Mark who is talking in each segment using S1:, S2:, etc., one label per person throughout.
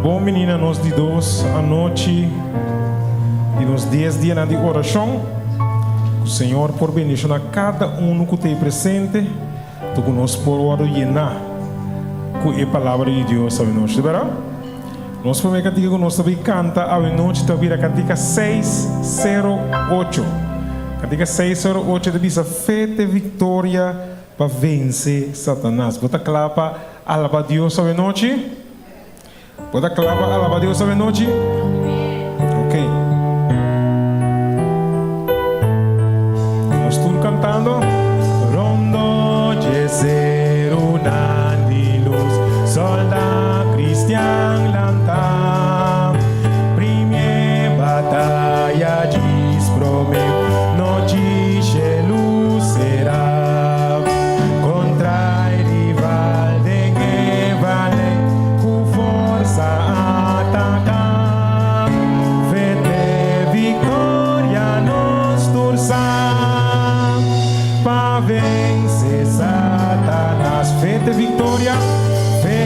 S1: bon bini na nos di dos anochi di nos dies dianan di orashon. Ku Señor por bendishoná kada unu ku ta ei presente, to ku nos por wòrdu yená ku e Palabra di Dios awenochi. Ta bèrdat? Nos promé kantika ku nos ta bai kanta awenochi ta bira kantika 608. Kantika 608 ta bisa Fe te Viktoria pa vense Satanas. Bo ta kla pa alabá Dios awenochi? Bo ta kla pa alabá Dios awenochi? Ok. Nos tur kantando. Rondo dje serunan di lus, Solda kristian lanta. Primie bataya djis prome, Nochi shelu sera. Kontra e rival den e vallei, Ku forsa ataka. Fe te viktoria nos tur sa, Pa vense Satanas. Fe te viktoria, fe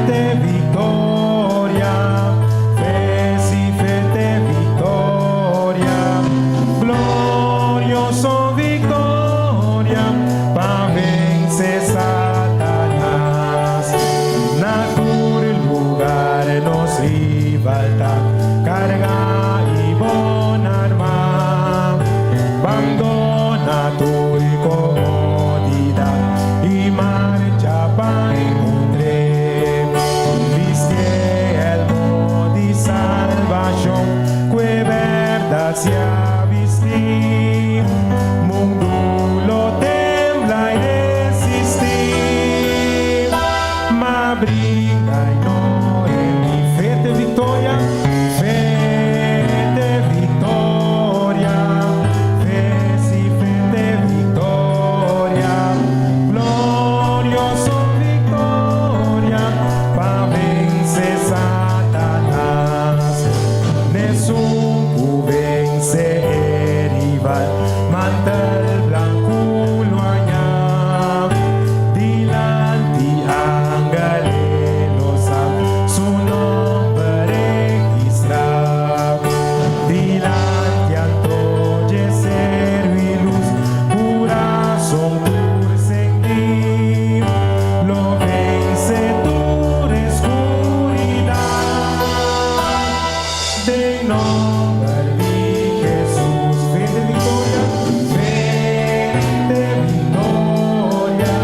S1: te viktoria, fe si fe te viktoria, glorioso viktoria, pa vense Satanas. Na tur lugar nos rival ta carga y bon arma, bandona tur comodidad y marcha pa encontr'é. Bistié elmo di salvacion cu e berdad sea bisti. Mundu lo tembla y resisti, ma bringa y no rendi. Fe te victoria, fe te victoria, fe si fe te victoria, glorioso victoria pa vence Satanas. Nesun cu vence e rival, mantel blancu lo haña. Dilanti angel e lo sa su nomber registra. Dilanti anto dje seru i lus, curason tur sentí, lo vence tur escuridad. Den nomber di Jesus, fe te victoria, fe te victoria,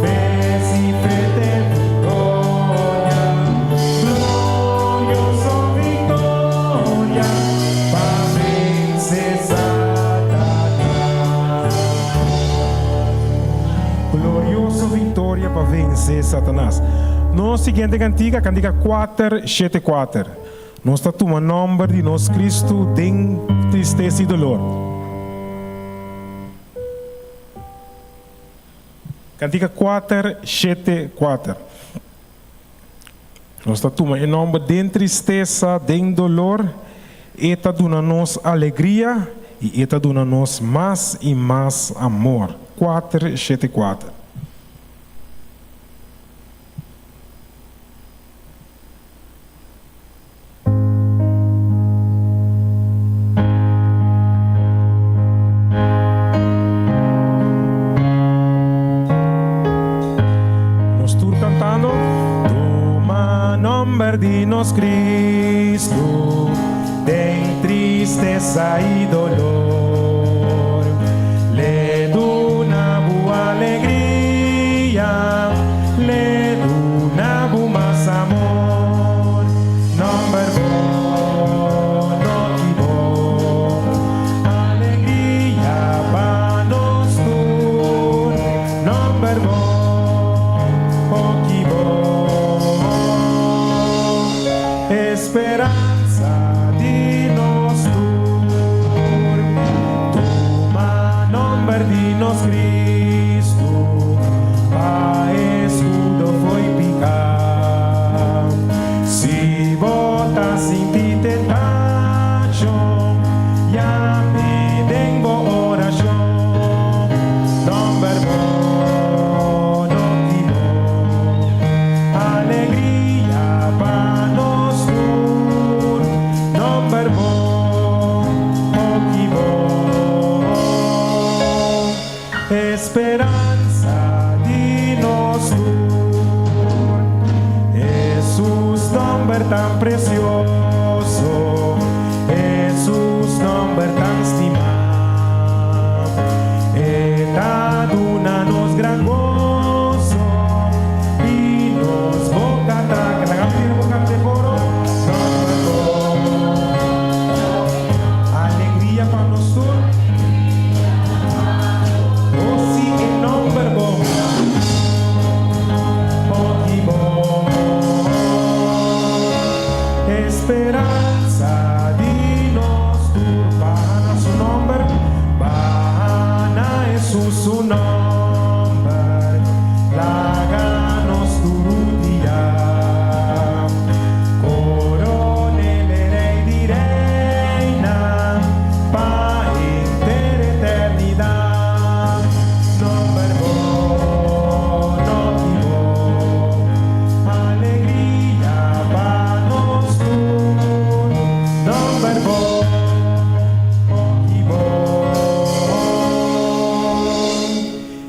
S1: fe si fe te victoria, glorioso victoria, pa vence Satanas. Glorioso victoria pa vence Satanas. Nos siguiente cantica, cantica 474. Nos ta tuma nomber di nos Cristo den tristesa y dolor. Cantica 474. Nos ta tuma e nomber den tristesa, den dolor, e ta duna nos alegria y e ta duna nos mas y mas amor. 474. Nos tur cantando. Tuma nomber di nos Cristo den tristesa y dolor. Le duna bu alegria, le duna bu mas amor. Nomber bo no kibo, alegria pa nos tur. Nomber bo no kibo, esperanza di nos tur. Tuma nomber di nos Cristo, pa escudo fo'i pica. Si bo ta sinti tentacion, yam'e den bo oracion. Nomber bo no kibo, alegria pa. Esperansa di nos tur. Hesus nomber tan precioso, Hesus nomber tan stimá. E ta duna nos gran goso i nos boca ta canta. Canta e coro. Nomber bon. Alegria pa nos tur. Oh sí, e nomber bon. Oh, ki bon. Esperansa di nos tur. Baha na su nomber. Baha na Hesus su nomber. Laga nos tur rudia. Coron'e Rey di Reynan. Pa henter eternidad. Nomber bon, oh ki bon. Alegria pa nos tur. Nomber bon, oh ki bon.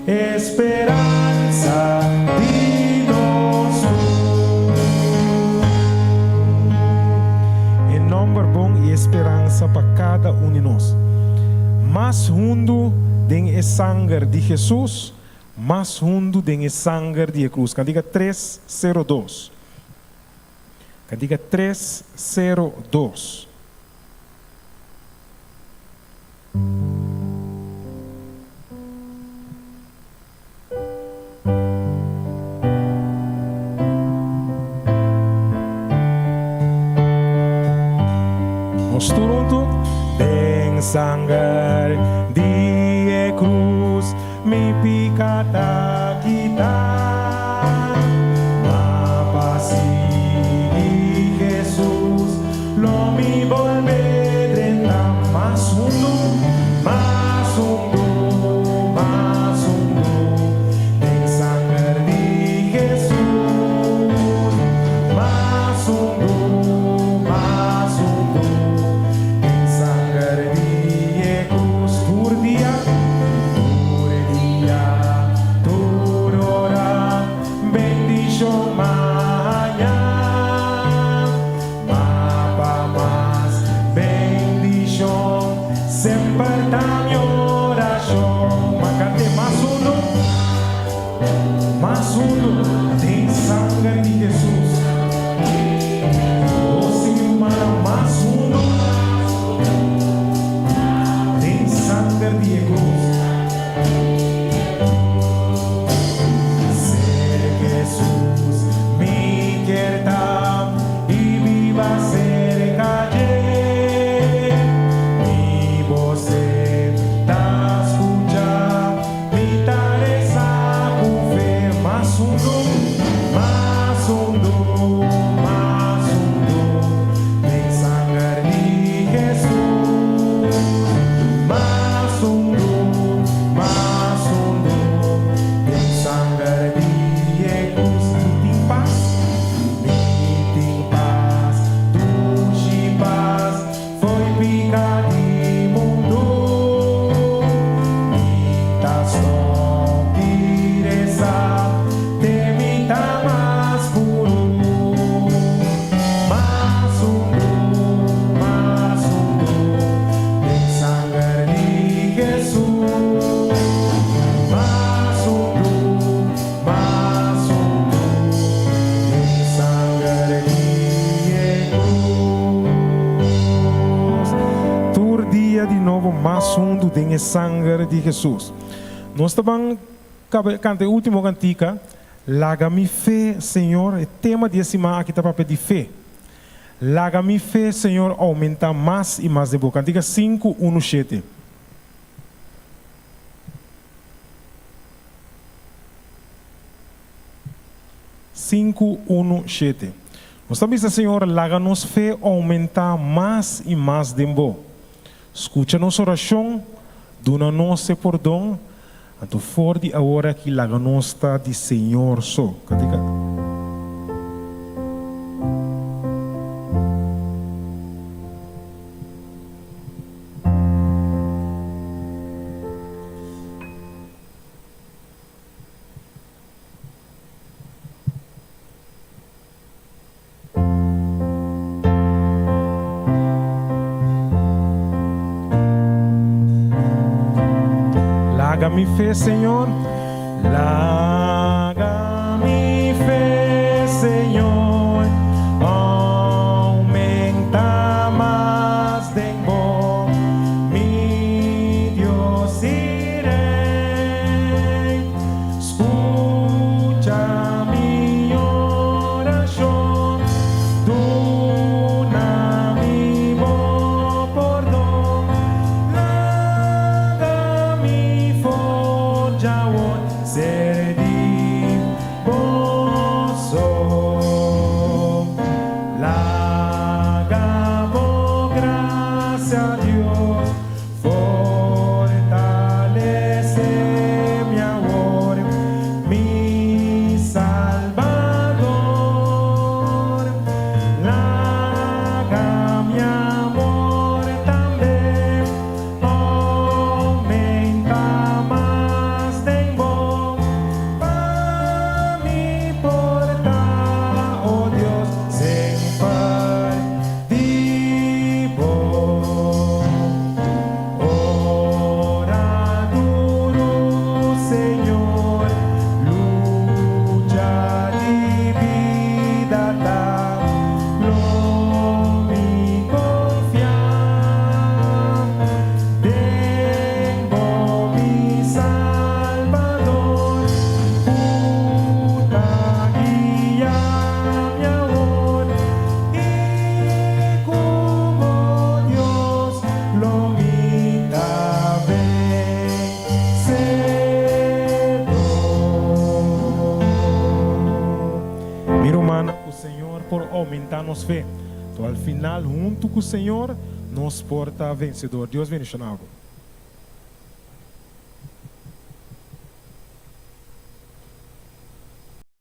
S1: Esperansa di nos tur. E nomber bon y esperansa pa cada un di nos. Mas hundu den e sanger di Jesus, mas hundu den e sanger di e cruz. Cantica 302. Cantica 302. Nos tur huntu. Den sanger di e cruz mi pica ta kita. Ma pa sigui Jesus lo mi bolbe drenta. Mas hundu, mas hundu, mas hundu den sanger di Jesus. Mas hundu, mas hundu den sanger di e cruz. Tur dia, tur dia, tur ora, bendicion m'a haña. Ma pa mas bendicion semper ta mi oracion. Ma cant'e mas hundu, mas hundu den sanger di Jesus. Oh si mi rumannan, mas hundu den sanger di e cruz. Cerca Jesus mi kier ta y biba cerca dje. Mi bos e ta scucha, mi ta reza cu fe. Mas hundu, mas hundu, mas hundu den sanger di Jesus. Mas hundu, mas hundu den sanger di e cruz. Mi tin pas, mi tin pas, dushi pas, fo'i pica di mundu. Mi ta stop di reza, te mi ta mas puru. Mas hundu, mas hundu den sanger di Jesus. Mas hundu, mas hundu den sanger di e cruz. Tur dia di nobo mas hundu den e sanger di Jesus. Nos ta ban canta e ultimo cantica, Laga mi fe, Señor, e tema di e siman aki ta papia di fe. Laga mi fe, Señor, aumenta mas y mas den bo. Cantica sinku, unu, shete. Sinku, unu, shete. Nos ta bisa, Señor, laga nos fe aumenta mas y mas den bo. Skucha nos orashon, duna nos e pordon, anto for di awor aki laga nos ta di Señor so. Katika. mi fe, Señor. Laga mi fe, Señor, oumentá mas den Bo, mi Dios i Rei. Skucha mi orashon, duna mi bo pordon, laga mi forja awor ser di bo so. Laga bo grasia, Dios, fortalesé mi awor, mi Salbador. Laga mi amor tambe oumentá mas den Bo, pa mi por ta, oh Dios, semper di Bo. Ora duru, Señor, lucha di bida ta, lo mi konfia den Bo, mi Salbador, ku ta guia mi awor, i ku bo, Dios, lo mi ta vensedó. Mi ruman, ku Señor por oumentá nos fe. Anto, al final, huntu ku Señor, nos por ta vensedó. Dios bendishoná bo.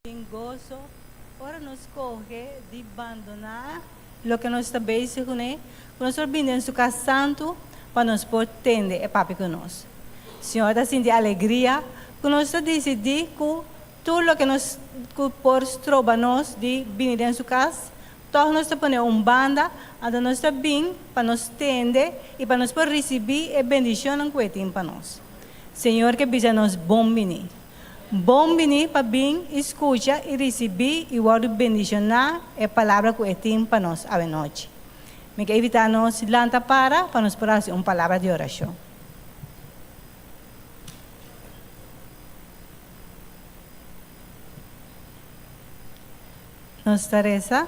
S2: Tin goso ora nos skohe di bandoná loke nos ta bezig kuné, ku nos por bini den su kas santu pa nos por tende e papia ku nos. Señor ta sinti alegria ku nos ta disidí ku tur loke nos ku por stroba nos di bini den su kas, tòg nos ta pone un banda, anto nos ta bin pa nos tende i pa nos por risibí e bendishonnan ku e tin pa nos. Señor ke bisa nos bon bini. Bon bini pa bin i skucha i risibí i wòrdu bendishoná e palabra ku e tin pa nos awenochi. Mi ke invitá nos lanta para pa nos por hasi un palabra di orashon. Nos ta resa,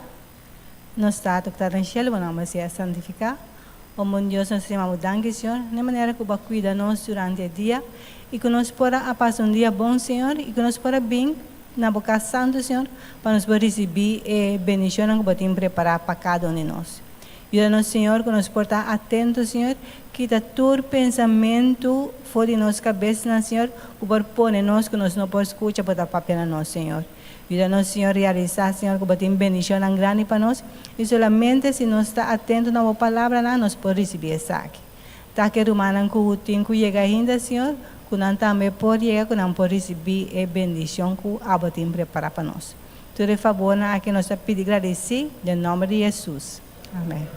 S2: Nos Tata ku ta den shelu, bo nòmber sea santifiká. O bon Dios, nos ta yama bo danki, Señor, na e manera ku bo a kuida nos durante e dia i ku nos por a pasa un dia bon, Señor, i ku nos por a bin na bo kas santu, Señor, pa nos por risibí e bendishonnan ku bo tin prepará pa kada un di nos. Yuda nos, Señor, ku nos por ta atento, Señor, kita tur pensamentu for di nos kabesnan, Señor, ku por pone nos ku nos no por skucha bo ta papia na nos, Señor. Yuda nos, Señor, realisá, Señor, ku bo tin bendishonnan grandi pa nos, i solamente si nos ta atento na bo palabranan nos por risibí esaki. Ta ku e rumannan ku tin ku yega ainda, Señor, ku nan tambe por yega, ku nan por risibí e bendishon ku abo tin prepará pa nos. Tur e fabornan aki nos ta pidi gradisí den nòmber di Hesus. Amèn.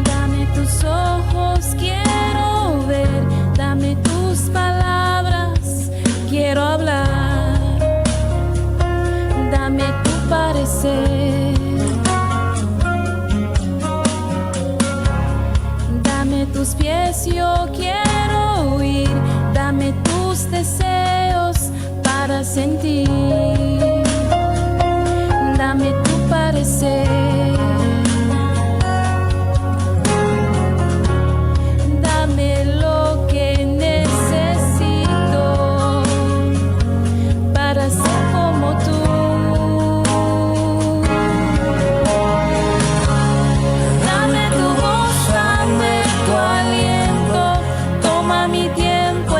S3: Dame tus ojos, quiero ver, dame tus palabras, quiero hablar. Dame tu parecer. Dame tus pies, yo quiero oír. Dame tus deseos para sentir. Dame tu parecer. Dame lo que necesito para ser como tú. Dame tu voz, dame tu aliento, toma mi tiempo.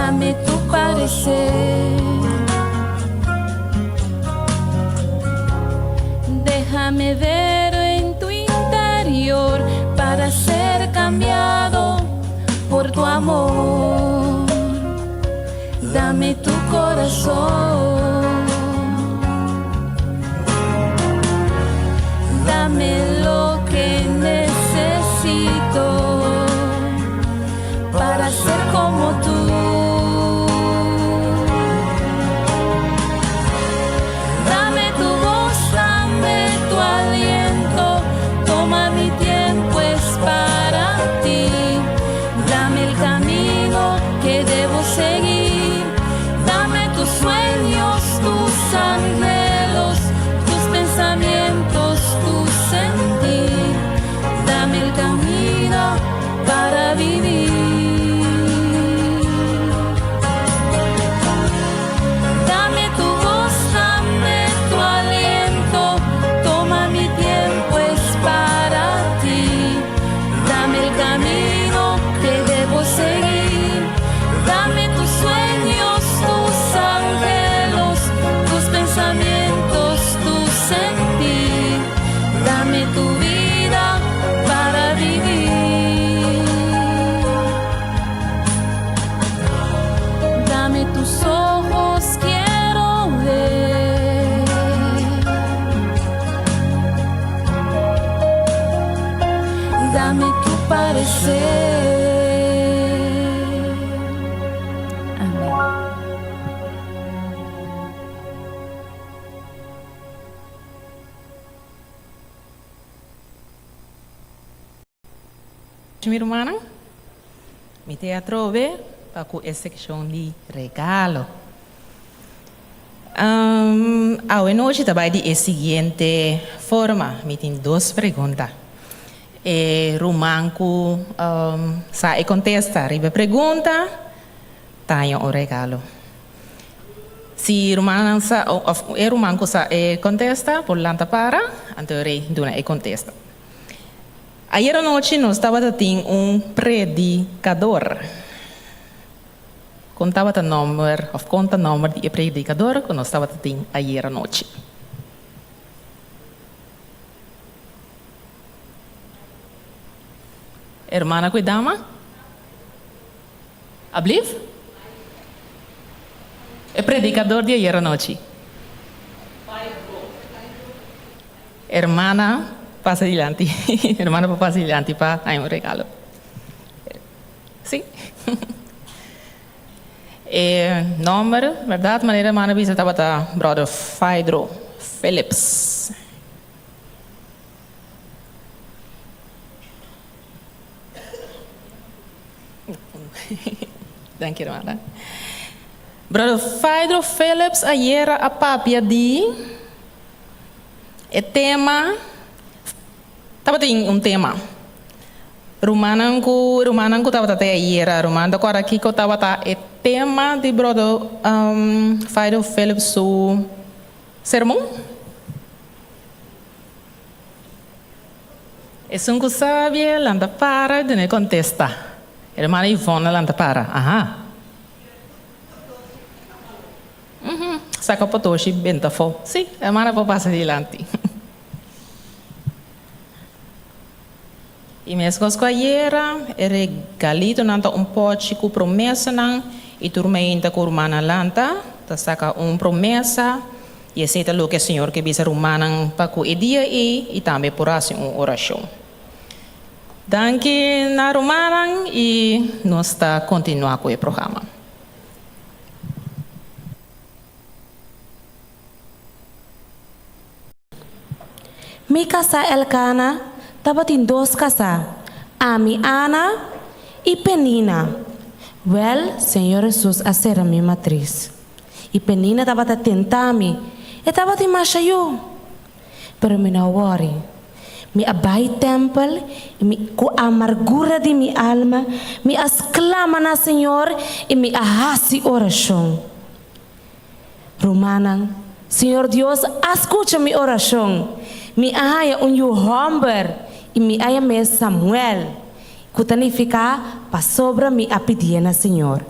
S3: Dame tu parecer. Déjame ver en tu interior para ser cambiado por tu amor. Dame tu corazón. Dame lo que necesito para ser como tú. Dame tu voz, dame tu aliento, toma mi tiempo, es para ti. Dame el camino que debo seguir, dame tus sueños, tus anhelos, tus pensamientos, tu sentir. Dame el camino para vivir. Dame tu voz, dame tu aliento, toma mi tiempo, es para ti. Dame el camino que debo seguir, dame tus sueños, tus anhelos, tus pensamientos, tu sentir. Dame tu vida para vivir. Dame tus ojos, quiero ver. Dame tu parecer. Amén.
S4: Mi rumannan, mi t'ei atrobe pa ku e sekshon di regalo. Um, awe nochi ta bai di e siguiente forma. Mi tin dos pregunta. E ruman ku um, sa e kontesta riba e pregunta, ta haña un regalo. Si rumannan sa, òf e ruman ku sa e kontesta, por lanta para, anto e rei duna e kontesta. Ayer anochi nos tabata tin un predicador. Con tabata nomber of con ta nomber di e predicador cu nos tabata tin ayer anochi? Hermana cu e dama? Ablief? E predicador di ayer anochi. Hermana pasa dilanti. Hermana por pasa dilanti pa haña un regalo. Sí. E nomber, berdad, manera hermana bisa tabata Brother Phaedro Phillips. Danki hermana. Brother Phaedro Phillips ayera a papia di e tema, tabatin un tema. Rumannan ku rumannan ku tabata te ayera, ruman ta kòrda kiko tabata e tema di Brother um, Phaedro Phillips su sermon? Esun ku sabie lanta para i duna e kontesta. Hermana Yvonne a lanta para. Aha. Uhum. Saka potoshi benta afó. Sí, hermana por pasa dilanti. I meskos ku ayera, e regalitonan ta un pòchi ku promesanan, i tur meinta ku rumannan lanta ta saka un promesa, i esei ta loke Señor ke bisa rumannan pa ku e dia ei, i tambe por hasi un orashon. Danki na rumannan i nos ta kontinuá ku e programa.
S5: Mi kasá Elkana tabatin dos kasá, ami Ana i Penina. Wèl, Señor Hesus a sera mi matris. I Penina tabata tenta mi, e tabatin masha yu. Pero mi no a wòri. Mi a bai tèmpel i mi, ku amargura di mi alma, mi a sklama na Señor i mi a hasi orashon. Rumannan, Señor Dios a skucha mi orashon. Mi a haña un yu hòmber i mi a yam'é Samuel, ku ta nifiká pasobra mi a pidié na Señor.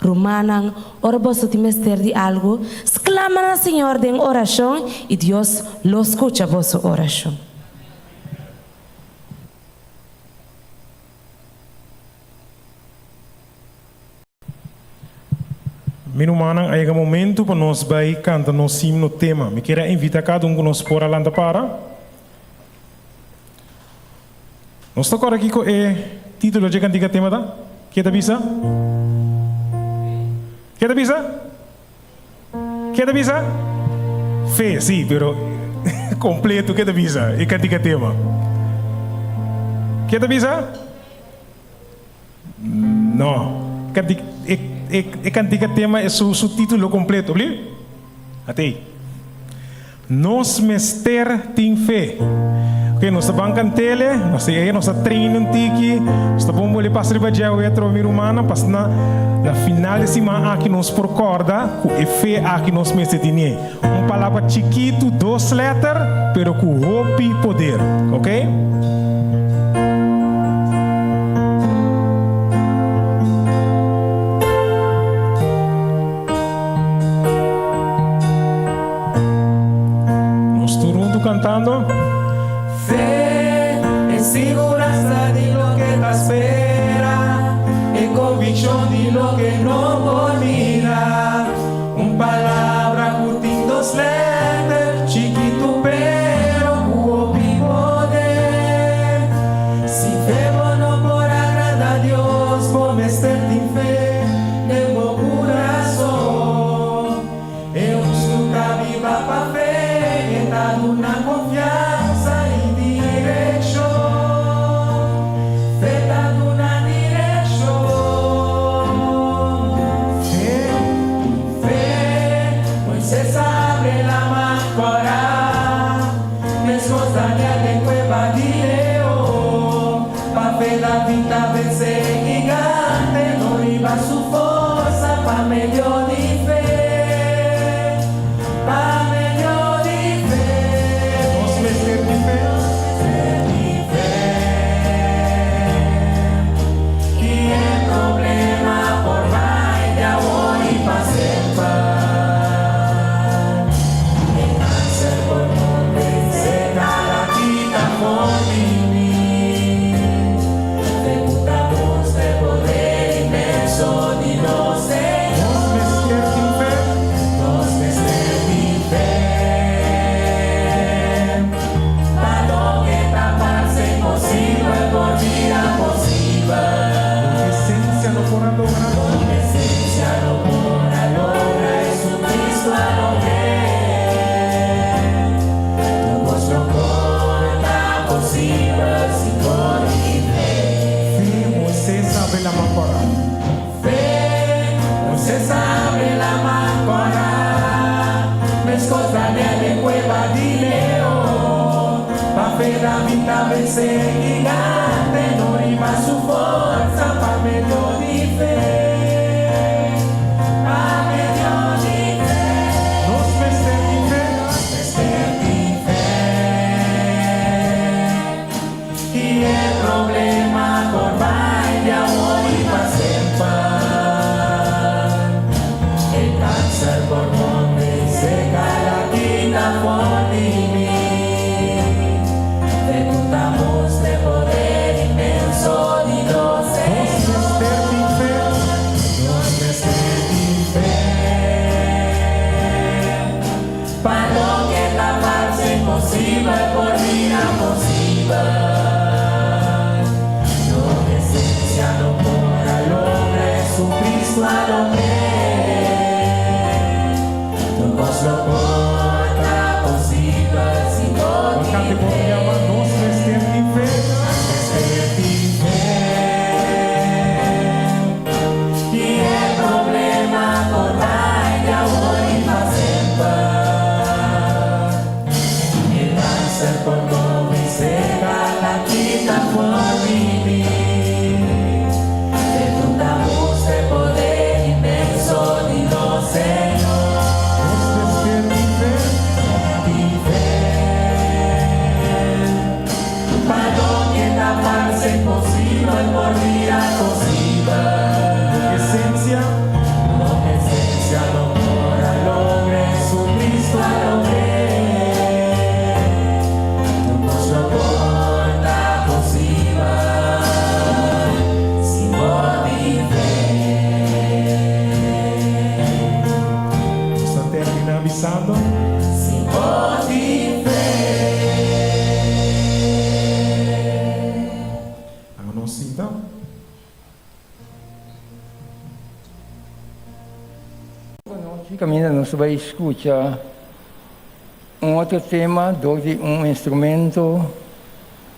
S5: Rumannan, ora boso tin mester di algu, sklama na Señor den orashon i Dios lo skucha boso orashon.
S1: Mi rumannan, a yega momentu pa nos bai kanta nos himno tema. Mi kier a invita kada un ku nos por a lanta para. Nos ta kòrda kiko e título dje kantika tema ta? Ke ta bisa? Ke ta bisa? Ke ta bisa? Fe, sí, pero kompleto ke ta bisa e kantika tema? Ke ta bisa? No. E, e, e kantika tema e su, su título kompleto, bli? Atei. Nos mester tin fe. Ok, nos ta ban kantele, nos ta yega, nos ta train un tiki, nos ta bon boli pas riba dje awe atrobe mi rumannan, pas na na final di siman aki nos por kòrda ku e fe aki nos mester tine. Un palabra chikitu, dos lèter, pero ku hopi poder. Ok? Nos tur huntu kantando.
S6: Fe e siguransa di loke ta spera, e konvikshon di loke no por mira. Un palabra ku tin dos lèter, chikitu pero ku hopi poder. Sin fe bo no por agrada Dios, bo mester tin fe. Den bo kurason. E hustu ta biba pa fe, e ta duna konfiansa i direkshon. Fe ta duna direkshon. Fe, fe, Moises a abre laman kòrá, meskos Daniel den kueba di leon. Pa fe David ta vense gigante, no riba su forsa, pa medio di fe, pa medio di fe.
S1: Nos mester di fe.
S6: Nos mester di fe. I e problema por bai di awor i pa semper. E kanser por konvensé kada kita for di mi. Fe ku ta mustra e poder inmenso di nos Señor.
S1: Nos mester tin fe.
S6: Nos mester tin fe. Pa loke ta parse imposibel por bira posibel.
S1: Loke sensia no por a logra.
S6: Loke sensia no por a logra, Jesucristo a logr'é. Tur kos lo por ta posibel si por tin fe.
S1: Fe, Moisés a abri laman kòrá.
S6: Fe, Moisés a abri laman kòrá. Meskos Daniel den kueba di leon. Pa fe David a vense gigante, no riba su forsa, pa medio di fe. Pa medio di fe.
S1: Nos mester tin fe.
S6: Nos mester tin fe. I e problema por bai di awor i pa semper. E kanser por konvensé kada kita for di mi. Fe ku ta mustra e poder inmenso di nos
S1: Nos
S6: Señor.
S1: mester tin fe.
S6: Nos mester tin fe. Pa loke ta parse imposibel por bira posibel. Loke sensia no por a logra, Jesucristo a logr'é. Tur kos lo por ta posibel si por
S1: Nos kanta
S6: tin
S1: por
S6: fe.
S1: yama Nos mester tin fe.
S6: Nos mester tin fe. I e problema por bai di awor i pa semper. E kanser por konvensé kada kita por bibi. Fe ku ta mustra e poder inmenso
S7: Anochi kaminda nos ta bai skucha un otro tema dor di un instrumento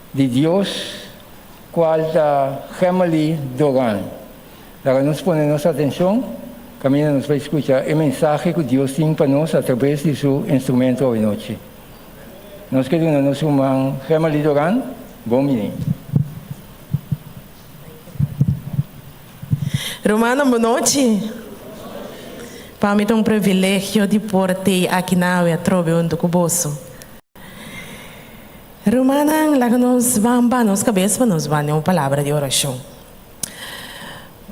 S7: di Dios kual ta Gemely Doran. Laga nos pone nos atenshon kaminda nos bai skucha e mensahe ku Dios tin pa nos atraves di su instrumento awenochi. Nos ke duna nos ruman Gemely Doran bon bini.
S4: Rumannan bon nochi. Pa mi ta un privilegio di por tei aki na awe atrobe huntu ku boso. Rumannan, laga nos ban ba nos kabes pa nos ban den un palabra di orashon.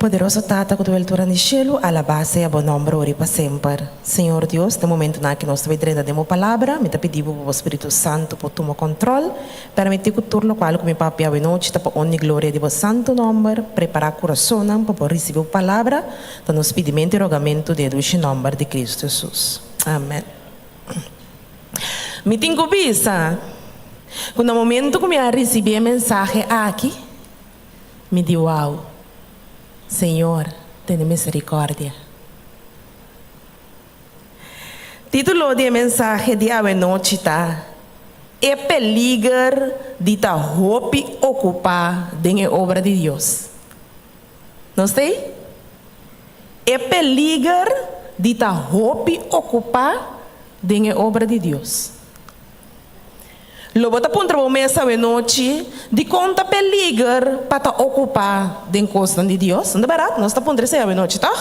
S4: Poderoso Tata ku ta weltura di shelu, alabá sea bo nòmber ora i pa semper. Señor Dios, den momentunan aki nos ta bai drenta den bo palabra, mi ta pidi bo pa bo Spiritu Santu por tuma kòntròl Permití ku tur lokual ku mi papia awenochi ta pa honra i gloria di bo santu nòmber. Prepará kurasonnan pa por risibí bo palabra, ta nos pidimentu i rogamentu den e dushi nòmber di Kristu Hesus. Amèn. Mi tin ku bisa ku na momentu ku mi a risibí e mensahe aki, mi di, Wou, Señor, tene miserikòrdia. Título di e mensahe di awenochi ta, E peliger di ta hopi okupá den e obra di Dios. Nos ta ei? E peliger di ta hopi okupá den e obra di Dios. Lo bo ta puntra bo mes awenochi, Dikon ta peliger pa ta okupá den kosnan di Dios? No ta bèrdat? Nos ta puntra esei awenochi, tòg?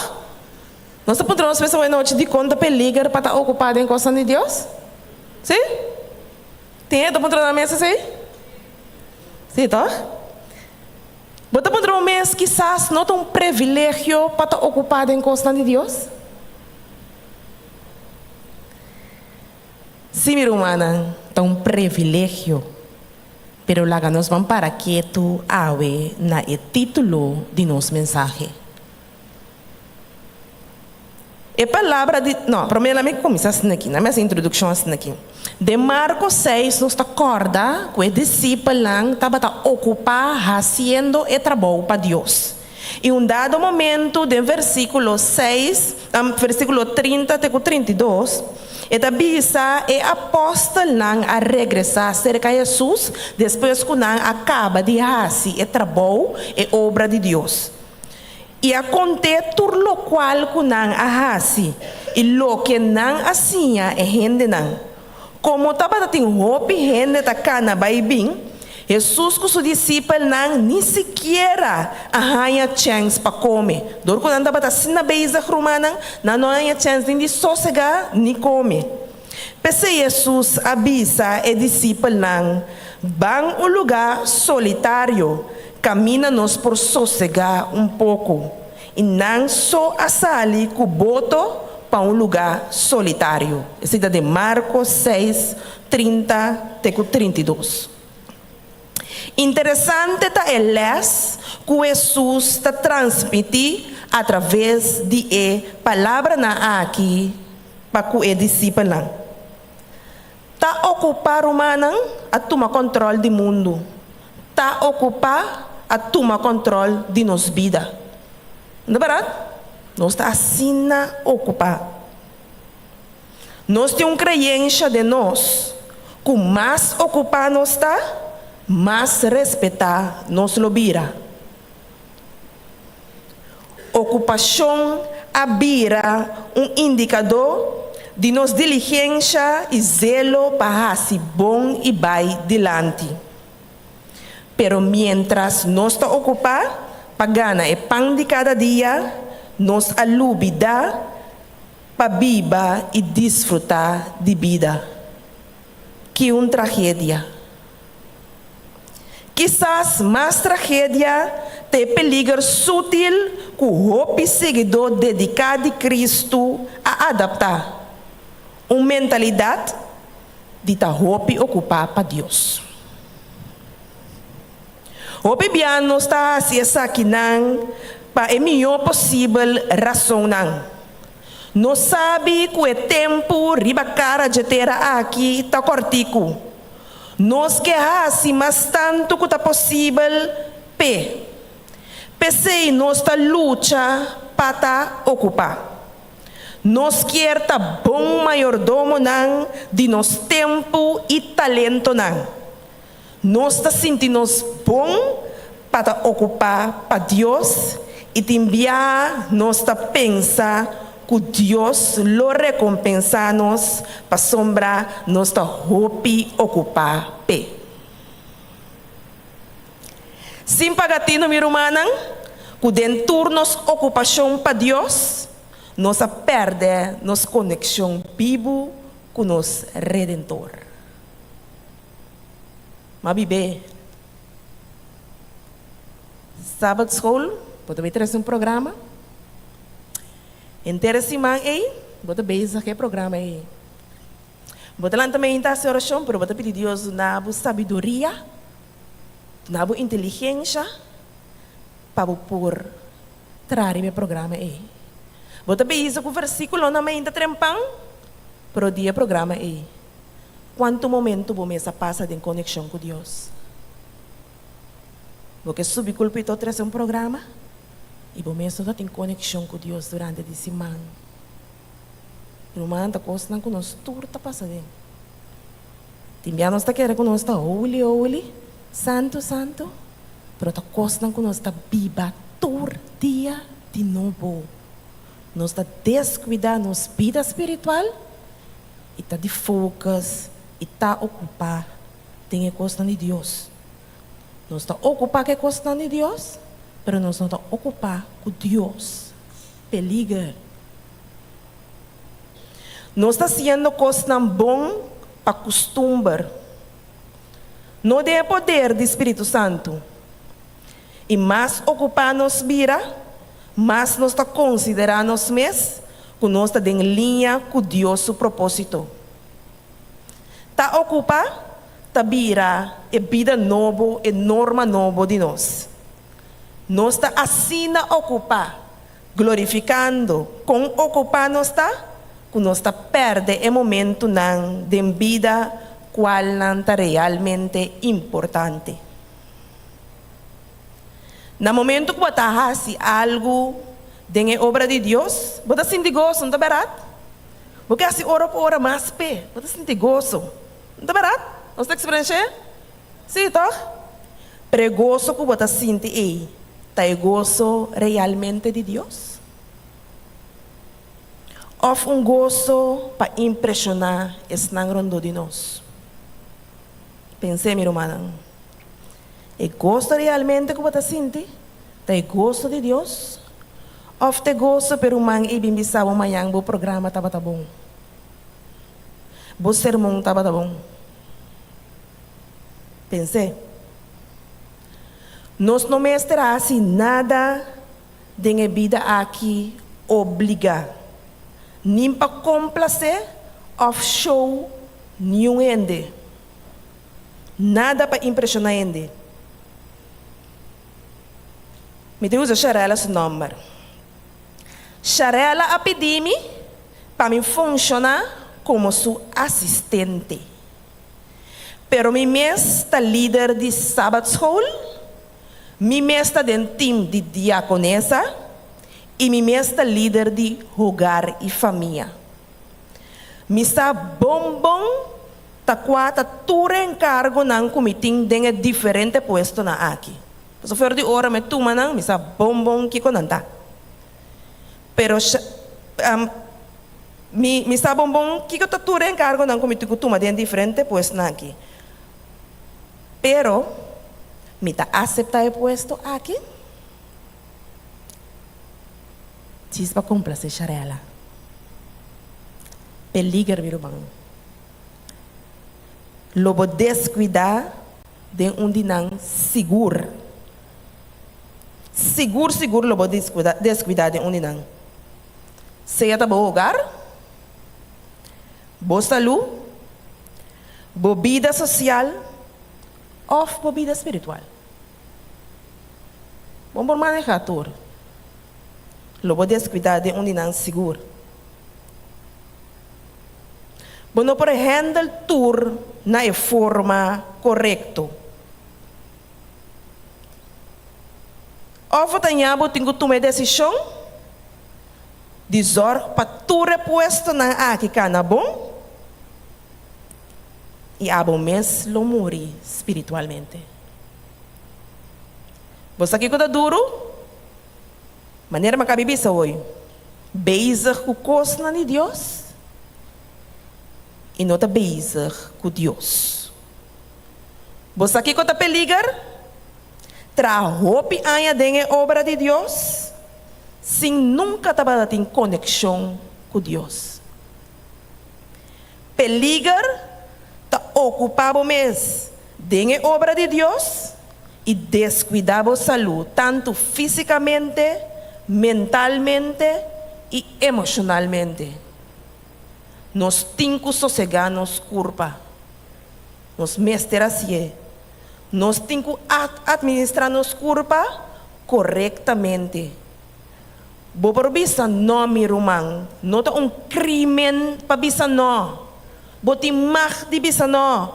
S4: Nos ta puntra nos mes awenochi dikon ta peliger pa ta okupá den kosnan di Dios? Sí? Tin hende ta puntra nan mes esei? Sí, tòg? Bo ta puntra bo mes kisas no ta un previlegio pa ta okupá den kosnan di Dios? Sí, mi rumannan, ta un previlegio. Pero laga nos ban para ketu awe na e título di nos mensahe. E palabra di, no, promé laga mi kuminsá asina aki, laga mi hasi introdukshon asina aki. Den Marko seis nos ta kòrda ku e disipelnan tabata okupá hasiendo e trabou pa Dios. I un dado momentu den versíkulo seis, versíkulo 30 te ku 32, e ta bisa e apòstelnan a regresá serka Hesus despues ku nan a kaba di hasi e trabou, e obra di Dios. I a kont'é tur lokual ku nan a hasi i loke nan a siña e hendenan. Komo tabata tin hopi hende ta kana bai bin, Hesus ku su disipelnan ni sikiera a haña chèns pa kome. Dor ku nan tabata asina bezig, rumannan, nan no a haña chèns ni di sosegá ni kome. P'esei Hesus a bisa e disipelnan, Ban un lugá solitario, kaminda nos por sosegá un poko. I nan so a sali ku boto pa un lugá solitario. Esei ta den Marko seis, 30 te ku 32. Interesante ta e lès ku Hesus ta transmití atraves di e palabranan aki pa ku e disipelnan. Ta okupá rumannan a tuma kòntròl di mundu. Ta okupá a tuma kòntròl di nos bida. No ta bèrdat? Nos ta asina okupá. Nos tin un kreyensha den nos ku mas okupá nos ta, mas respetá nos lo bira. Okupashon a bira un indikadó di nos diligensha i zelo pa hasi bon i bai dilanti. Pero miéntras nos ta okupá pa gana e pan di kada dia, nos a lubidá pa biba i disfrutá di bida. Ki un tragedia! Kisas mas tragedia ta e peliger sutil ku hopi siguidó dediká di Kristu a adaptá, un mentalidat di ta hopi okupá pa Dios. Hopi bia nos ta hasi esakinan pa e mihó posibel rasonnan. Nos sabi ku e tempu riba kara dje tera aki ta kòrtiku. Nos ke hasi mas tantu ku ta posibel p'e. P'esei nos ta lucha pa ta okupá.
S8: Nos kier ta bon mayordomonan di nos tempu i talentonan. Nos ta sinti nos bon pa ta okupá pa Dios i tin biaha nos ta pensa ku Dios lo rekompensá nos pasobra nos ta hopi okupá p'e. Sin paga tinu, mi rumannan, ku den tur nos okupashon pa Dios, nos a pèrdè nos konekshon bibu ku nos Redentor. M'a bib'é. Sabbat school, bo ta bai trese un programa. Henter e siman ei, bo ta bezig ku e programa ei. Bo ta lanta meinta hasi orashon, pero bo ta pidi Dios duna bo sabiduria, duna bo inteligensha pa bo por traha riba e programa ei. Bo ta bisa ku versíkulonan meinta trempan, pero di e programa ei, kuantu momentu bo mes a pasa den konekshon ku Dios? Bo ke subi kulpito trese un programa i bo mes no ta tin konekshon ku Dios durante di siman. Ruman, ta kosnan ku nos tur ta pasa den. Tin bia nos ta kere ku nos ta holy holy, santu santu, pero ta kosnan ku nos ta biba tur dia di nobo. Nos ta deskuidá nos bida spiritual i ta di focus i ta okupá den e kosnan di Dios. Nos ta okupá ku e kosnan di Dios, pero nos no ta okupá ku Dios. Peliger. Nos ta siendo kosnan bon pa kustumber, no den e poder di Spiritu Santu. I mas okupá nos bira, mas nos ta konsiderá nos mes ku nos ta den liña ku Dios su propósito. Ta okupá ta bira e bida nobo, e norma nobo di nos. Nos ta asina okupá glorifikando kon okupá nos ta, ku nos ta pèrdè e momentunan den bida kualnan ta realmente importante. Na momentu ku bo ta hasi algu den e obra di Dios, bo ta sinti goso, no ta bèrdat? Bo ke hasi ora pa ora mas p'e, bo ta sinti goso, no ta bèrdat? Nos ta eksperensh'é? Sí, tòg? Pero e goso ku bo ta sinti ei ta e goso realmente di Dios? Òf un goso pa impreshoná esnan rondó di nos? Pens'é, mi rumannan. E goso realmente ku bo ta sinti ta e goso di Dios? Òf ta e goso pa e ruman ei bin bisa bo mañan bo programa tabata bon, bo sermon tabata bon? Pens'é. Nos no mester hasi nada den e bida aki obligá, nin pa komplasé òf show niun hende. Nada pa impreshoná hende. Mi ta usa Sharella su nòmber. Sharella a pidi mi pa mi funshoná komo su asistente. Pero mi mes ta lider di Sabbatschool, mi mes ta den team di diakonesa i mi mes ta lider di hogar i famia. Mi sa bon bon ta kua ta tur e enkargonan ku mi tin den e diferente puestonan aki. Pasobra for di ora mi tuma nan, mi sa bon bon kiko nan ta. Pero Mi mi sa bon bon kiko ta tur e enkargonan ku mi tin ku tuma den diferente puestonan aki. Pero mi ta aseptá e puesto aki? Djis pa komplasé Sharella. Peliger mi ruman. Lo bo deskuidá den un di nan sigur. Sigur sigur lo bo deskuidá den un di nan. Sea ta bo hogar, bo salú, bo bida sosial òf bo bida spiritual. Bo por manehá tur. Lo bo deskuidá den un di nan sigur. Bo no por hèndel tur na e forma korekto. Òf bo ta ña bo tin ku tuma e desishon? di zorg pa tur e puestonan aki kana bon i abo mes lo muri spiritualmente. Bo sa kiko ta duru? Manera mi a kabi bisa hoy, bezig ku kosnan di Dios i no ta bezig ku Dios. Bo sa kiko ta peliger? Traha hopi aña den e obra di Dios sin nunka tabata tin konekshon ku Dios. Peliger ta okupá bo mes den e obra di Dios i deskuidá bo salú tantu físikamente, mentalmente i emoshonalmente. Nos tin ku sosegá nos kurpa. Nos mester hasié. Nos tin ku atministrá nos kurpa korektamente. Bo por bisa nò, mi ruman. No ta un krímen pa bisa nò. Bo tin mag di bisa nò.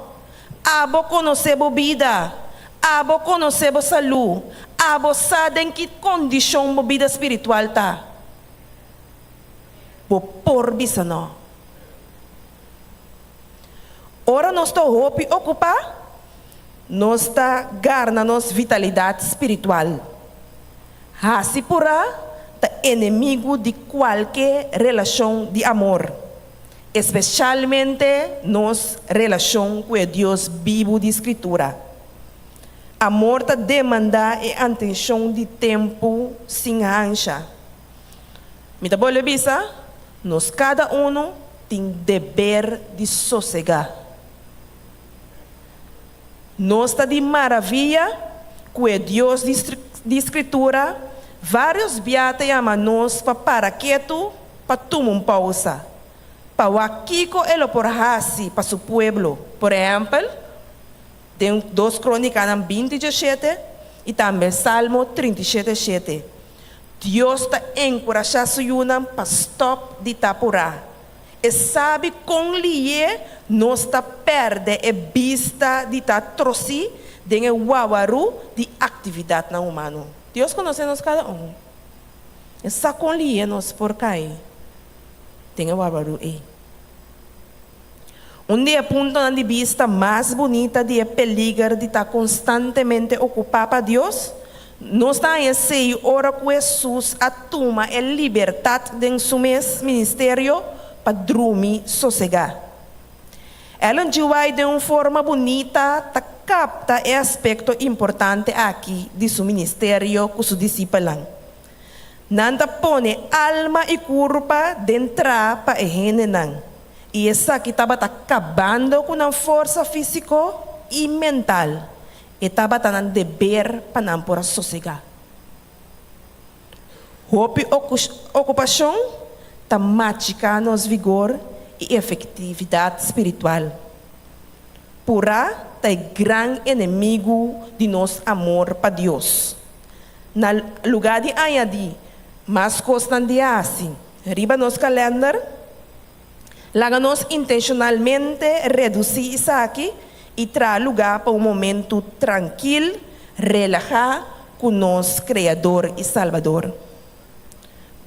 S8: Abo konosé bo bida. Abo konosé bo salú. Abo sa den ki kondishon bo bida spiritual ta. Bo por bisa nò. Ora nos ta hopi okupá, nos ta garna nos vitalidat spiritual. Hasi purá ta enemigu di kualke relashon di amor, espeshalmente nos relashon ku e Dios bibu di Skritura. Amor ta demandá e antenshon di tempu sin hansha. Mi ta bolbe bisa, nos kada unu tin deber di sosegá. Nos ta di maravia ku e Dios di Skritura vários bia ta yama nos pa para ketu pa tuma un pousa, pa wak kiko e lo por hasi pa su pueblo. Por ehèmpel, den Dos Krónikanan 20 17 i tambe Salmo 37 7. Dios ta enkurashá su yunan pa stòp di ta purá. E sabi kon lié nos ta pèrdè e bista di ta trosí den e wawarú di aktividatnan humano. Dios konosé nos kada un. E sa kon lié nos por kai den e wawarú ei. Un di e puntonan di bista mas bunita di e peliger di ta konstantemente okupá pa Dios, nos ta haña esei ora ku Hesus a tuma e libertat den su mes ministerio pa drumi sosegá. Ellen G. White den un forma bunita ta kapta e aspekto importante aki di su ministerio ku su disipelnan. Nan ta pone alma i kurpa den tra pa e hendenan, i esaki tabata kabando ku nan forsa físiko i mental. E tabata nan deber pa nan por a sosegá. Hopi okupashon ta machiká nos vigor i efektividat spiritual. Purá ta e gran enemigu di nos amor pa Dios. Na lugá di añadí mas kosnan di hasi riba nos kalènder, laga nos intenshonalmente redusí esaki i traha lugá pa un momentu trankil, relahá ku nos Kreador i Salbador,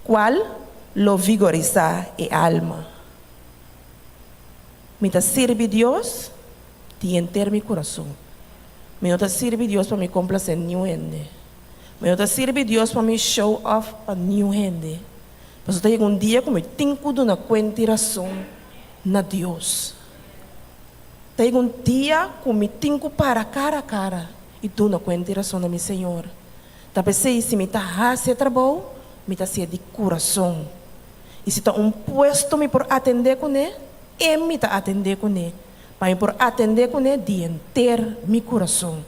S8: kual lo vigorisá e alma. Mi ta sirbi Dios di henter mi kurason. Mi no ta sirbi Dios pa mi komplasé niun hende. Mi no ta sirbi Dios pa mi show off pa niun hende. Pasobra ta yega un dia ku mi tin ku duna kuenta i rason na Dios. Ta yega un dia ku mi tin ku para kara a kara i duna kuenta i rason na mi Señor. Ta p'esei si mi ta hasi e trabou, mi ta hasié di kurason. I si ta un puesto mi por atendé kuné, e mi ta atendé kuné, pa mi por atendé kuné di henter mi kurason.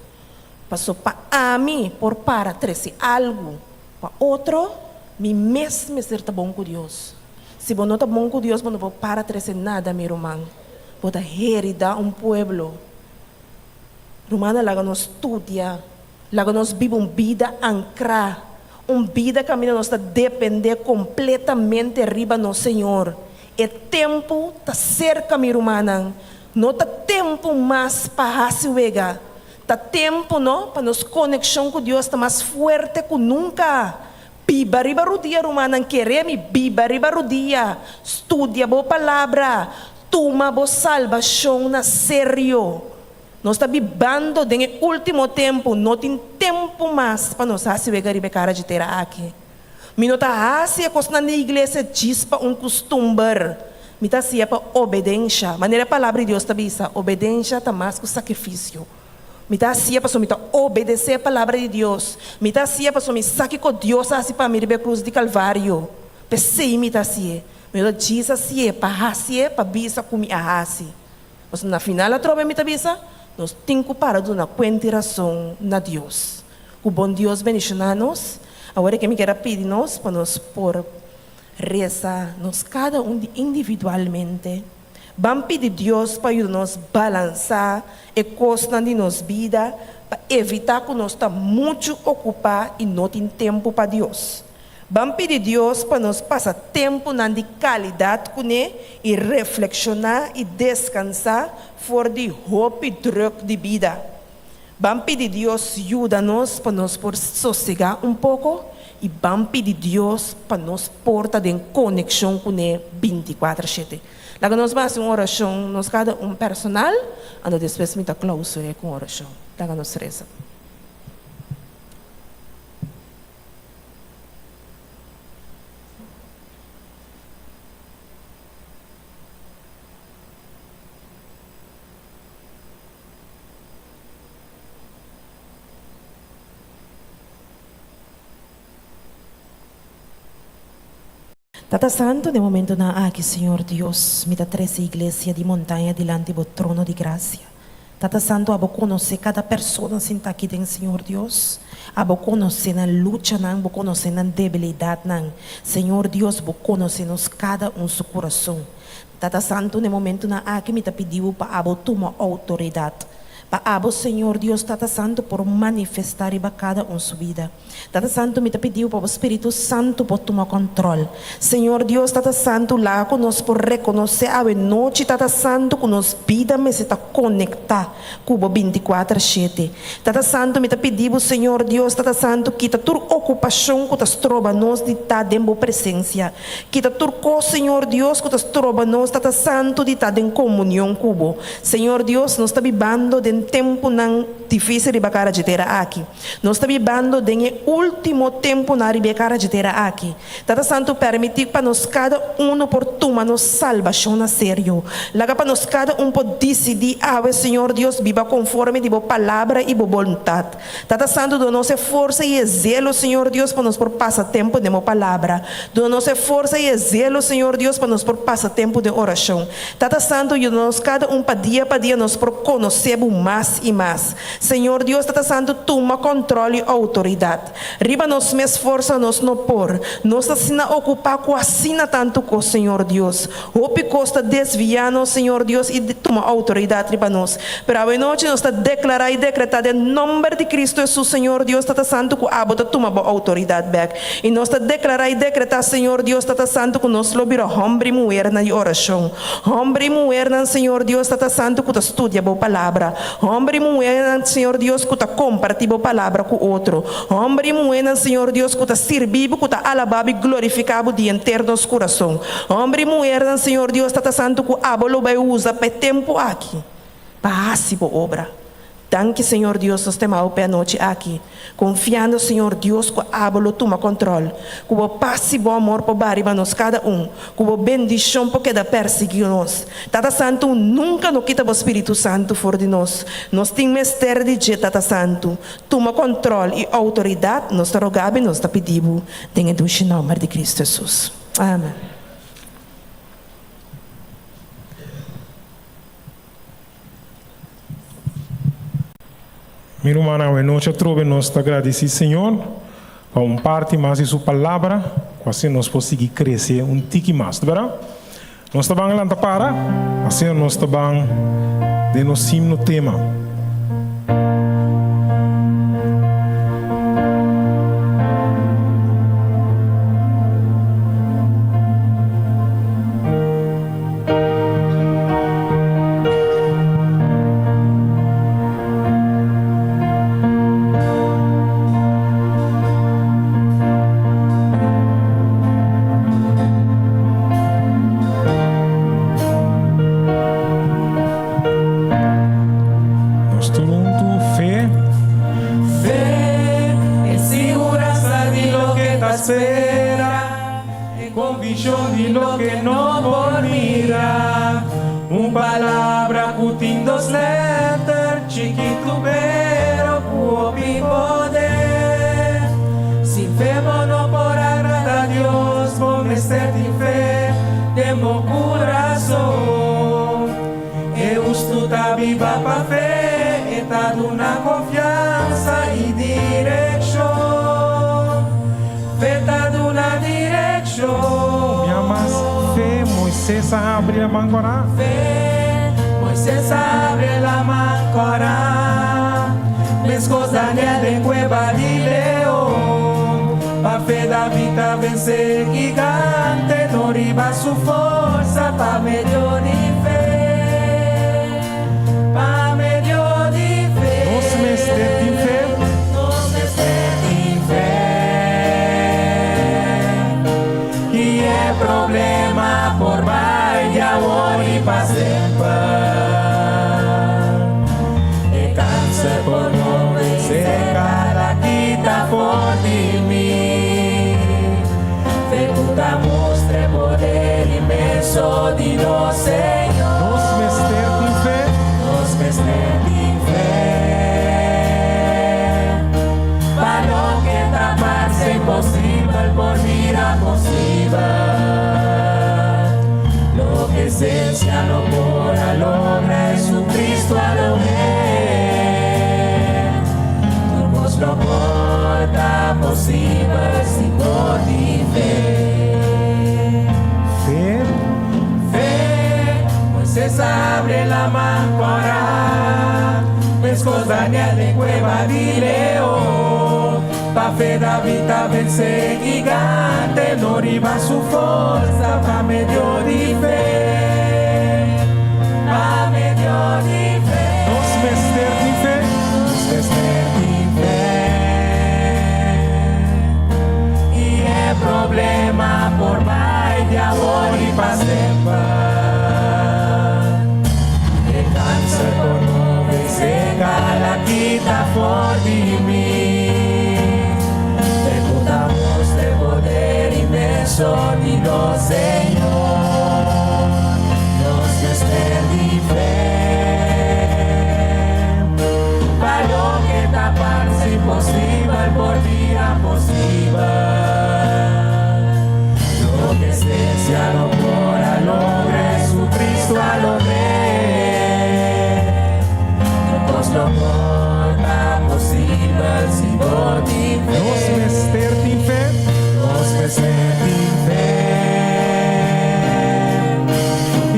S8: Paso pa ami por para trese algu pa otro, mi mes mester ta bon ku Dios. Si bo no ta bon ku Dios, bo no por para trese nada, mi ruman. Bo ta heridá un pueblo. Rumannan, laga nos studia. Laga nos biba un bida ankrá, un bida kaminda nos ta dependé kompletamente riba nos Señor. E tempu ta serka, mi rumannan. No ta tempu mas pa hasi wega. Ta tempu, no, pa nos konekshon ku Dios ta mas fuerte ku nunka. Biba riba rudia, rumannan, kere mi, biba riba rudia. Studia bo palabra. Tuma bo salbashon na serio. Nos ta bibando den e último tempu, no tin tempu mas pa nos hasi wega riba e kara dje tera aki. Mi no ta hasi e kosnan di iglesia djis pa un kustumber. Mi ta hasié pa obedensha. Manera e Palabra di Dios ta bisa, obedensha ta mas ku sakrifisio. Mi ta hasié pasobra mi ta obedesé e Palabra di Dios. Mi ta hasié pasobra mi sa kiko Dios a hasi pa mi riba e krus di Kalvario. P'esei mi ta hasié. Mi no ta djis hasié pa hasié pa bisa ku mi a hasi. Pasobra na final atrobe mi ta bisa, nos tin ku para duna kuenta i rason na Dios. Ku bon Dios bendishoná nos. Awor e ke mi kier a pidi nos pa nos por resa nos kada un di individualmente. Ban pidi Dios pa yuda nos balansá e kosnan di nos bida pa evitá ku nos ta muchu okupá i no tin tempu pa Dios. Ban pidi Dios pa nos pasa tempunan di kalidat kuné i reflekshoná i deskansá for di hopi drùk di bida. Ban pidi Dios yuda nos pa nos por sosegá un poko i ban pidi Dios pa nos por ta den konekshon kuné bintikuater shete. Laga nos ban hasi un orashon nos kada un personal, anto despues mi ta klausur'é ku un orashon. Laga nos resa.
S5: Tata Santu, den momentunan aki, Señor Dios, mi ta trese Iglesia di Montaña dilanti Bo trono di grasia. Tata Santu, abo konosé kada persona sintá aki den, Señor Dios. Abo konosé nan luchanan, Bo konosé nan debilidatnan. Señor Dios, Bo konosé nos kada un su kurason. Tata Santu, na e momentunan aki mi ta pidi Bo pa Abo tuma outoridat. Pa Abo, Señor Dios Tata Santu, por manifestá riba kada un su bida. Tata Santu, mi ta pidi Bo pa Bo Spiritu Santu por tuma kòntròl. Señor Dios Tata Santu, laga ku nos por rekonosé awe nochi, Tata Santu, ku nos bida mester ta konektá ku Bo bintikuater shete. Tata Santu, mi ta pidi Bo, Señor Dios Tata Santu, kita tur okupashon ku ta stroba nos di ta den Bo presensia. Kita tur kos, Señor Dios, ku ta stroba nos Tata Santu di ta den komunion ku Bo. Señor Dios, nos ta bibando den tempunan difísil riba kara dje tera aki. Nos ta bibando den e último tempunan riba e kara dje tera aki. Tata Santu, pèrmití pa nos kada unu por tuma nos salbashon na serio. Laga pa nos kada un por disidí awe, Señor Dios, biba konforme di Bo Palabra i Bo boluntat. Tata Santu, duna nos e forsa i e zelo, Señor Dios, pa nos por pasa tempu den Bo Palabra. Duna nos e forsa i e zelo, Señor Dios, pa nos por pasa tempu den orashon. Tata Santu, yuda nos kada un pa dia pa dia nos por konosé Bo mas i mas. Señor Dios, Tata Santu, tuma kòntròl i outoridat. Riba nos mes forsa nos no por. Nos ta asina okupá ku asina tantu kos, Señor Dios. Hopi kos ta desviá nos, Señor Dios, i tuma outoridat riba nos. Pero awenochi nos ta deklará i dekretá den nòmber di Kristu Hesus, Señor Dios Tata Santu, ku Abo ta tuma Bo outoridat bèk. I nos ta deklará i dekretá, Señor Dios Tata Santu, ku nos lo bira hòmber i muhernan di orashon. Hòmber i muhernan, Señor Dios Tata Santu, ku ta studia Bo Palabra. Hòmber i muhénan, Señor Dios, ku ta kompartí Bo Palabra ku otro. Hòmber i muhénan, Señor Dios, ku ta sirbí Bo, ku ta alabá Bo i glorifiká Bo di henter nos kurason. Hòmber i muhernan, Señor Dios Tata Santu, ku Abo lo bai usa pa e tempu aki pa hasi Bo obra. Danki, Señor Dios, nos tema Bo p'e anochi aki, konfiando, Señor Dios, ku Abo lo tuma kòntròl, ku Bo pas i Bo amor por ba riba nos kada un, ku Bo bendishon por keda pèrsiguí nos. Tata Santu, nunka no kita Bo Spiritu Santu for di nos. Nos tin mester di dje, Tata Santu. Tuma kòntròl i outoridat, nos ta rogá Bo i nos ta pidi Bo, den e dushi nòmber di Kristu Hesus. Amen.
S1: Mi rumannan, awe nochi atrobe nos ta gradisí Señor pa un parti mas di Su Palabra, ku asina nos por sigui krese un tiki mas, ta bèrdat? Nos ta ban lanta para, asina nos ta ban den nos himno tema.
S6: konvikshon di loke no por mira. Un palabra ku tin dos lèter, chikitu pero ku hopi poder. Sin fe bo no por agradá Dios, bo mester tin fe den bo kurason. E hustu ta biba pa fe, e ta duna konfiansa i direkshon. Fe ta duna direkshon.
S1: Mi mas fe, Moises a habri Laman Kòrá.
S6: Fe, Moises a habri Laman Kòrá. Meskos Daniel den kueba di leon. Pa fe David a vense gigante, no riba su forsa, pa medio di fe. Pa medio di fe.
S1: Nos mester tin fe.
S6: Nos mester tin fe. I e problema por bai di awor i pa semper. E kanser por no vense, kala kita for di mi. Fe ku ta mustra poder inmenso di nos Señor.
S1: Nos mester tin fe.
S6: Nos mester tin fe. Pa loke ta parse imposibel por bira posibel. Loke siensia no por a logra, Jesucristo a logr'é. Tur kos lo por ta posibel si bo tin fe.
S1: Fe.
S6: Fe, Moises a habri Laman Kòrá. Meskos Daniel den kueba di leon. Pa fe David a vense gigante, no riba su forsa, pa medio di fe. Pa medio di fe.
S1: Nos mester tin fe.
S6: Nos mester tin fe. I e problema por bai di awor i pa semper. E kanser por no vense, kala kita for di mi. Fe ku ta mustra poder inmenso di nos Señor. Nos mester di fe. Pa loke ta parse imposibel por bira posibel. Loke siensia no por a logra, Jesucristo a logr'é. Tur kos lo por ta posibel si bo tin fe.
S1: Nos mester tin fe.
S6: Nos mester tin fe.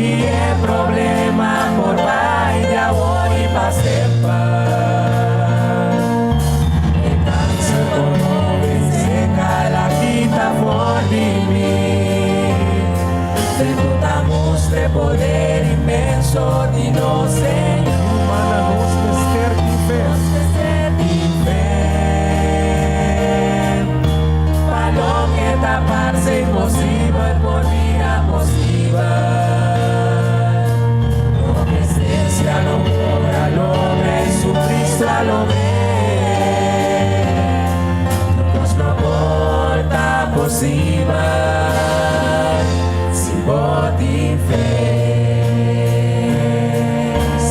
S6: I e problema por bai di awor i pa semper. E kanser por no vense, kala kita for di mi. Fe ku ta mustra poder inmenso di nos Señor.
S1: Manda nos mester tin fe.
S6: Nos mester tin fe. Pa loke ta parse imposibel por bira posibel. Loke siensia no por a logra, Jesucristo a logr'é. Tur kos lo por ta posibel si bo tin fe.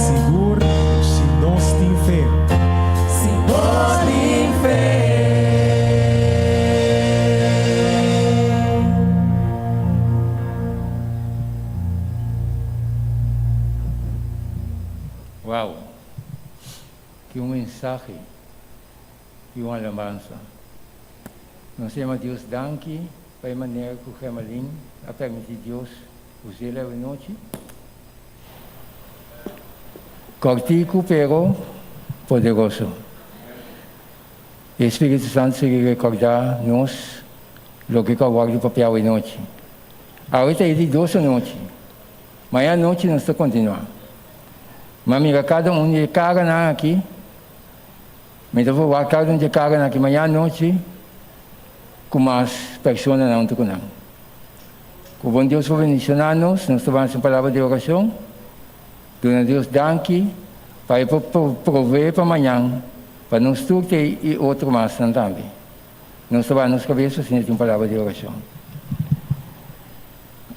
S1: Sigur si nos tin fe.
S6: Si bo tin fe.
S7: Wow! Ki un mensahe i un alabansa. Nos ta yama Dios danki pa e manera ku Gemalin a permití Dios us'é awe nochi. Kòrtiku pero poderoso. E Spiritu Santu sigui rekordá nos loke ku a wòrdu papia awe nochi. Awe ta e di dos anochi. Mañana anochi nos ta kontinuá. Mi a mira kada un di e karanan aki. Mi ta por wak kada un di e karanan aki mañana anochi ku mas personanan huntu ku nan. Ku bon Dios por bendishoná nos, nos ta ban hasi un palabra di orashon. Duna Dios danki pa e por proveé pa mañan pa nos tur te i otro masnan tambe. Nos ta baha nos kabes pa sinti un palabra di orashon.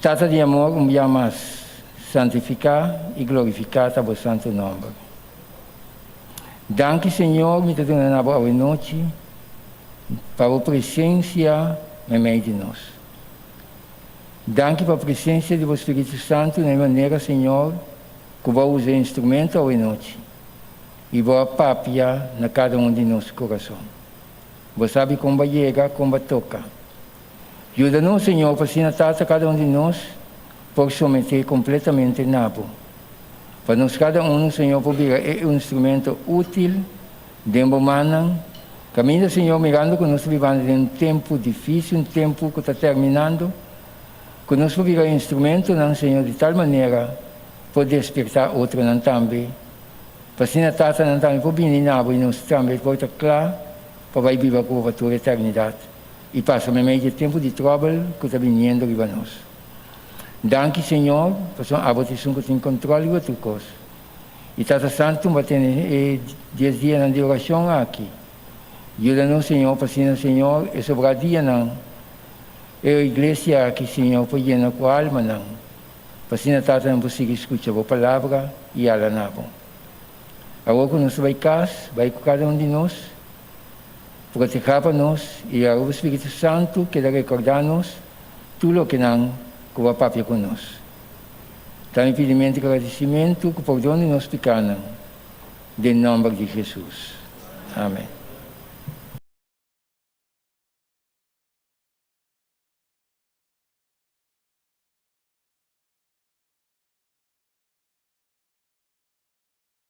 S7: Tata di amor, un bia mas, santifiká i glorifiká ta bo santu nòmber. Danki Señor, mi ta duna na bo awe nochi pa bo presensia meimei di nos. Danki pa presensia di bo Spiritu Santu na e manera, Señor, ku bo a usa e instrumento awe nochi i bo a papia na kada un di nos kurason. Bo sabi kon bo a yega, kon bo a toka. Yuda nos, Señor, pa asina Tata kada un di nos por someté kompletamente na Bo. Pa nos kada unu, Señor, por bira e instrumento útil den Bo mannan, kaminda, Señor, mirando ku nos ta bibando den un tempu difísil, un tempu ku ta terminando, ku nos por bira instrumentonan, Señor, di tal manera por despertá otronan tambe, pa asina Tata nan tambe por bini na Bo i nos tambe por ta kla pa bai biba ku Bo pa tur eternidat. I pasa meimei di e tempu di tròbel ku ta biniendo riba nos. Danki, Señor, pasobra abo ta esun ku tin kontròl riba tur kos. I Tata Santu, bo a tene e dies dianan di orashon aki. Yuda nos, Señor, pa asina, Señor, e sobrá dianan e iglesia aki, Señor, por yena ku almanan, pa asina, Tata, nan por sigui skucha bo palabra i ala na bo. Awor ku nos ta bai kas, bai ku kada un di nos. Protehá pa nos i laga bo Spiritu Santu keda rekordá nos tur loke nan ku bo a papia ku nos. Ta mi pidimentu i gradisimentu ku pordon di nos pikánan, den nòmber di Hesus. Amen.